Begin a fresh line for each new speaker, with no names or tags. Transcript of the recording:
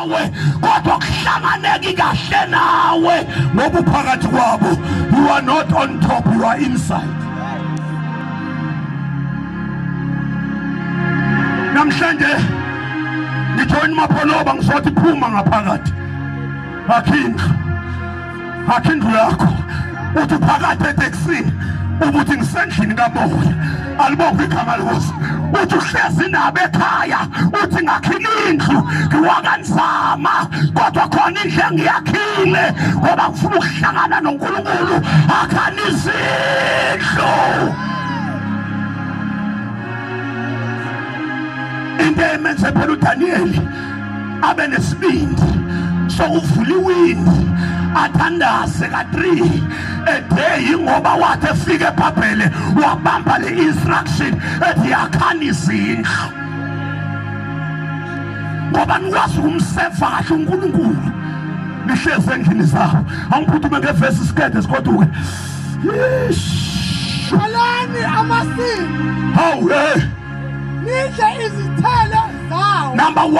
nawe kodwa kuhlanganeki kahle nawe ngoba uphakathi kwabo. You are not on top, you are inside. Namhlanje ngijoin Mapholoba ngizothi phuma ngaphakathi. Akhindlu. Akhindlu yakho. Uthi phakathi eTaxini ubuthi ngisendlini kamoya. Alibonke igama lenkosi. Uthi uhlezi nabo ekhaya uthi ngakhile indlu ngiwakanzama kodwa khona indlu engiyakhile ngoba ngifuna ukuhlangana noNkulunkulu akhani izindlu. Into emenze phela uDaniel abe nesibindi sokuvula iwindi athandaze ka-3 a day ngoba wathi efika eBhabhele wabamba le instruction ethi yakhani izindlu ngoba nikwazi ukumseva kahle uNkulunkulu nihlezi endlini zabo. Angiphuthume ngevesi isikede sigoduke.
Qalani amasimu.
Hawu
nidle izithelo zawo.
Number 1.